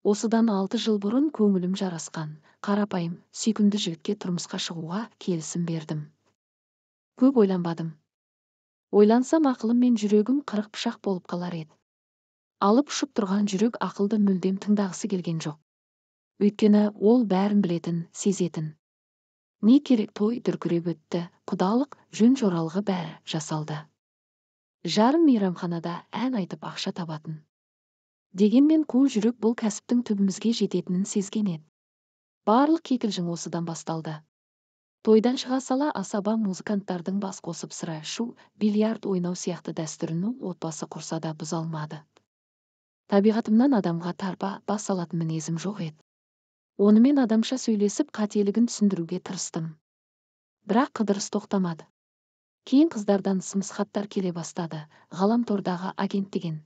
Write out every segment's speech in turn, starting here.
Осыдан 6 жыл бұрын көңілім жарасқан, қарапайым, сүйкімді жігітке тұрмысқа шығуға келісім бердім. Көп ойланбадым. Ойлансам ақылым мен жүрегім 40 пышақ болып қалар еді. Алып ұшып тұрған жүрек ақылды мүлдем тыңдағысы келген жоқ. Өйткені ол бәрін білетін, сезетін. Не керек, той дүркіреп өтті, құдалық, жөн-жоралғы бәрі жасалды. Жарым мейрамханада ән айтып ақша табатын. Дегенмен қу жүрек бұл кәсіптің түбімізге жететінін сезген еді. Барлық кикілжің осыдан басталды. Тойдан шыға сала асаба музыканттардың бас қосып сыра ішу, бильярд ойнау сияқты дәстүрін отбасы құрса да бұза алмады. Табиғатымнан адамға тарпа бас салатын мінезім жоқ еді. Онымен адамша сөйлесіп, қателігін түсіндіруге тырыстым. Бірақ қыдырыс тоқтамады. Кейін қыздардан сымсыз хаттар келе бастады. Ғаламтордағы агент деген.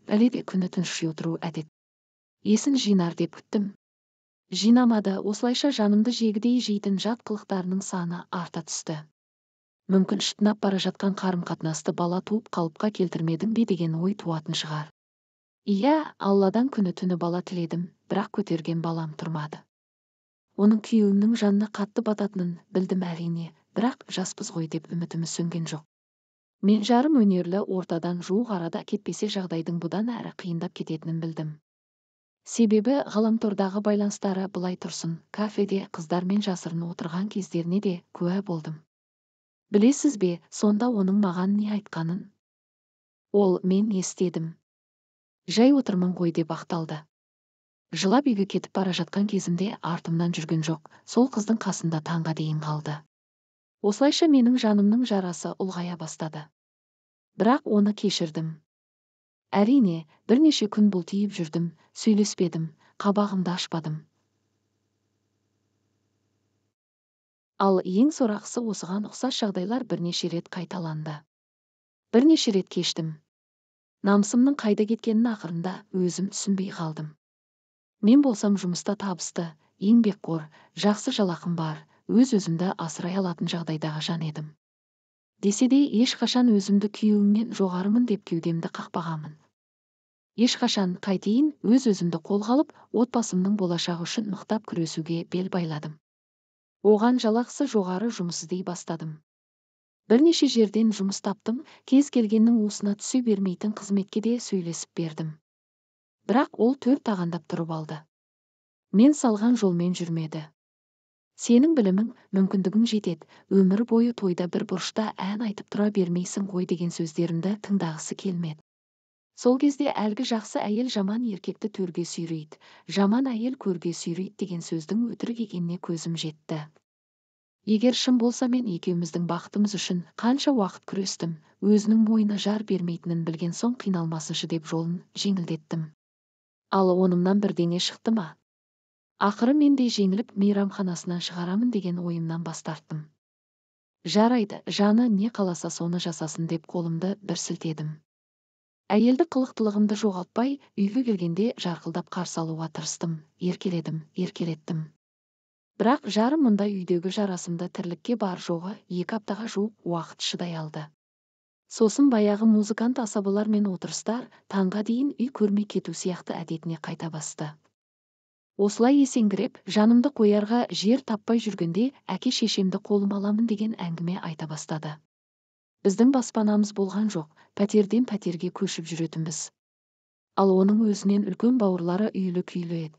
Әлі де күні түн ішіп отыру әдет. Есін жинар деп күттім. Жинамады, осылайша жанымды жегідей жейтін жат қылықтарының саны арта түсті. Мүмкін шытынап бара жатқан қарым-қатынасты бала туып қалыпқа келтірмедің бе деген ой туатын шығар. Иә, Алладан күні түні бала тіледім, бірақ көтерген балам тұрмады. Оның күйеуімнің жанына қатты бататынын білдім әрине, бірақ жаспыз ғой деп үмітіміз сөнген жоқ. Мен жарым өнерлі ортадан жуық арада кетпесе жағдайдың бұдан әрі қиындап кететінін білдім. Себебі ғаламтордағы байланыстары былай тұрсын, кафеде қыздармен жасырын отырған кездеріне де куә болдым. Білесіз бе, сонда оның маған не айтқанын? Ол мен естедім. Жай отырмын ғой деп ақталды. Жылап үйге кетіп бара жатқан кезімде артымнан жүрген жоқ, сол қыздың қасында таңға дейін қалды. Осылайша менің жанымның жарасы ұлғая бастады. Бірақ оны кешірдім. Әрине, бірнеше күн бұлтиып жүрдім, сөйлеспедім, қабағымды ашпадым. Ал ең сорақысы осыған ұқсас жағдайлар бірнеше рет қайталанды. Бірнеше рет кештім. Намысымның қайда кеткенін ақырында өзім түсінбей қалдым. Мен болсам жұмыста табысты, еңбекқор, жақсы жалақым бар, өз-өзімді асырай алатын жағдайдағы жан едім. Десе де ешқашан өзімді күйеуімнен жоғарымын деп кеудемді қақпағанмын. Ешқашан қайтейін өз-өзімді қолға алып, отбасымның болашағы үшін мықтап күресуге бел байладым. Оған жалақысы жоғары жұмыс іздей бастадым. Бірнеше жерден жұмыс таптым, кез келгеннің уысына түсе бермейтін қызметке де сөйлесіп бердім. Бірақ ол төрт тағандап тұрып алды. Мен салған жолмен жүрмеді. Сенің білімің, мүмкіндігің жетеді, өмір бойы тойда бір бұрышта ән айтып тұра бермейсің ғой деген сөздерімді тыңдағысы келмеді. Сол кезде әлгі жақсы әйел жаман еркекті төрге сүйрейді, жаман әйел көрге сүйрейді деген сөздің өтірік екеніне көзім жетті. Егер шын болса мен екеуміздің бақытымыз үшін қанша уақыт күрестім, өзінің мойнына жар бермейтінін білген соң қиналмасыншы деп жолын жеңілдеттім. Ал онымнан бірдеңе шықты ма? Ақыры мен де жеңіліп мейрамханасынан шығарамын деген ойымнан бас тарттым. Жарайды, жаны не қаласа соны жасасын деп қолымды бір сілтедім. Әйелді қылықтылығымды жоғалтпай, үйге келгенде жарқылдап қарсы алуға тырыстым, еркеледім, еркелеттім. Бірақ жарым мұндай үйдегі жарасымды тірлікке бар жоғы 2 аптаға жуық уақыт шыдай алды. Сосын баяғы музыкант асабалармен отырыстар таңға дейін үй көрмей кету сияқты әдетіне қайта басты. Осылай есеңгіреп, жанымды қоярға жер таппай жүргенде әке шешемді қолыма аламын деген әңгіме айта бастады. Біздің баспанамыз болған жоқ, пәтерден пәтерге көшіп жүретінбіз. Ал оның өзінен үлкен бауырлары үйлі-күйлі еді.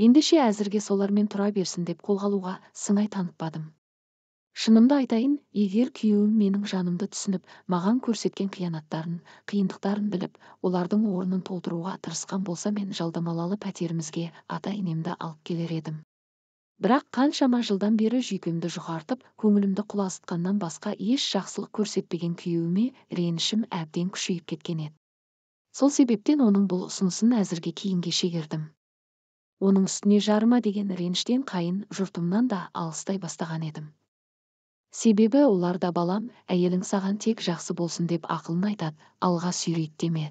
Ендеше әзірге солармен тұра берсін деп қолға алуға сыңай танытпадым. Шынымды айтайын, егер күйеуім менің жанымды түсініп, маған көрсеткен қиянаттарын, қиындықтарын біліп, олардың орнын толтыруға тырысқан болса мен жалдамалы пәтерімізге ата-енемді алып келер едім. Бірақ қаншама жылдан бері жүйкемді жұқартып, көңілімді құлазытқаннан басқа еш жақсылық көрсетпеген күйеуіме ренішім әбден күшейіп кеткен еді. Сол себептен оның бұл ұсынысын әзірге кейінге шегердім. Оның үстіне жарыма деген реніштен қайын жұртымнан да алыстай бастаған едім. Себебі олар да балам, әйелің саған тек жақсы болсын деп ақылын айтады, алға сүйрейді деме.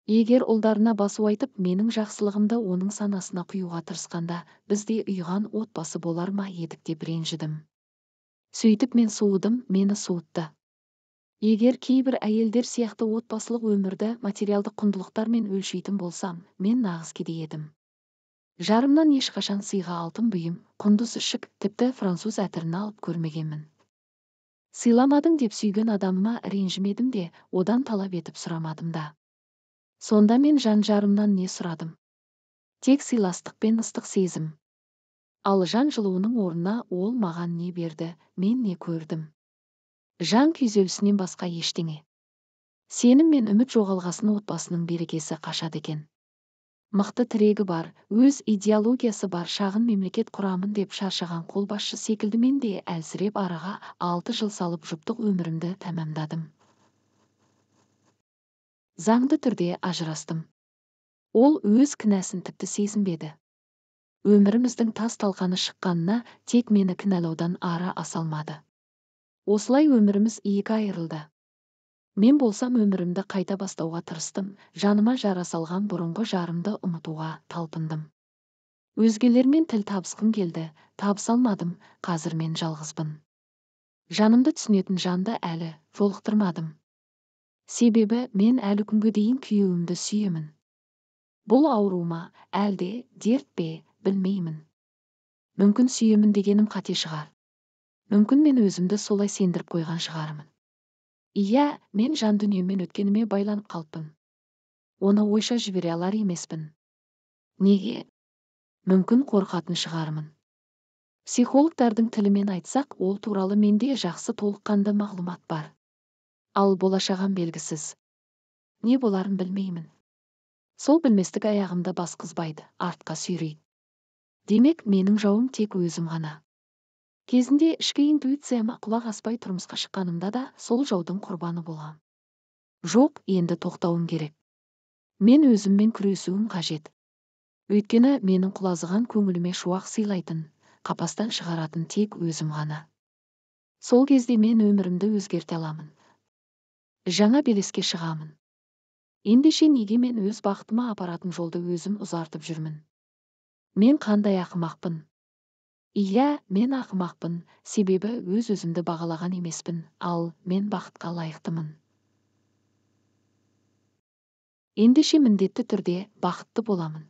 Егер ұлдарына басу айтып, менің жақсылығымды оның санасына құюға тырысқанда, біз де ұйыған отбасы болар ма едік деп ренжідім. Сөйтіп мен суыдым, мені суытты. Егер кейбір әйелдер сияқты отбасылық өмірді материалдық құндылықтармен өлшейтін болсам, мен нағыз кедей едім. Жарымнан ешқашан сыйға алтын бұйым, құндыз ішік, тіпті француз әтірін алып көрмегенмін. Сыйламадың деп сүйген адамыма ренжімедім де, одан талап етіп сұрамадым да. Сонда мен жан жарымнан не сұрадым? Тек сыйластық пен ыстық сезім. Ал жан жылуының орнына ол маған не берді, мен не көрдім? Жан күйзелісінен басқа ештеңе. Сенім мен үміт жоғалғасын отбасының берекесі қашады екен. Мықты тірегі бар, өз идеологиясы бар шағын мемлекет құрамын деп шаршаған қолбасшы секілді мен де әлсіреп араға 6 жыл салып жұптық өмірімді тәмамдадым. Заңды түрде ажырастым. Ол өз кінәсін тіпті сезінбеді. Өміріміздің тас талқаны шыққанына тек мені кінәлаудан ары аса алмады. Осылай өміріміз екі айырылды. Мен болсам өмірімді қайта бастауға тырыстым, жаныма жара салған бұрынғы жарымды ұмытуға талпындым. Өзгелермен тіл табысқым келді, табыса алмадым, қазір мен жалғызбын. Жанымды түсінетін жанды әлі жолықтырмадым. Себебі мен әлі күнге дейін күйеуімді сүйемін. Бұл ауру ма, әлде дерт пе, білмеймін. Мүмкін сүйемін дегенім қате шығар. Мүмкін мен өзімді солай сендіріп қойған шығармын. Иә, мен жан дүниеммен өткеніме байланып қалыппын. Оны ойша жібере алар емеспін. Неге? Мүмкін қорқатын шығармын. Психологтардың тілімен айтсақ, ол туралы менде жақсы толыққанды мағлұмат бар. Ал болашағым белгісіз. Не боларын білмеймін. Сол білместік аяғымды басқызбайды, артқа сүйрейді. Демек, менің жауым тек өзім ғана. Кезінде ішкі интуицияма құлақ аспай тұрмысқа шыққанымда да сол жаудың құрбаны болғам. Жоқ, енді тоқтауым керек. Мен өзіммен күресуім қажет. Өйткені менің құлазыған көңіліме шуақ сыйлайтын, қапастан шығаратын тек өзім ғана. Сол кезде мен өмірімді өзгерте аламын. Жаңа белеске шығамын. Ендеше неге мен өз бақытыма апаратын жолды өзім ұзартып жүрмін? Мен қандай ақымақпын? Иә, мен ақымақпын, себебі өз-өзімді бағалаған емеспін, ал мен бақытқа лайықтымын. Ендеше міндетті түрде бақытты боламын.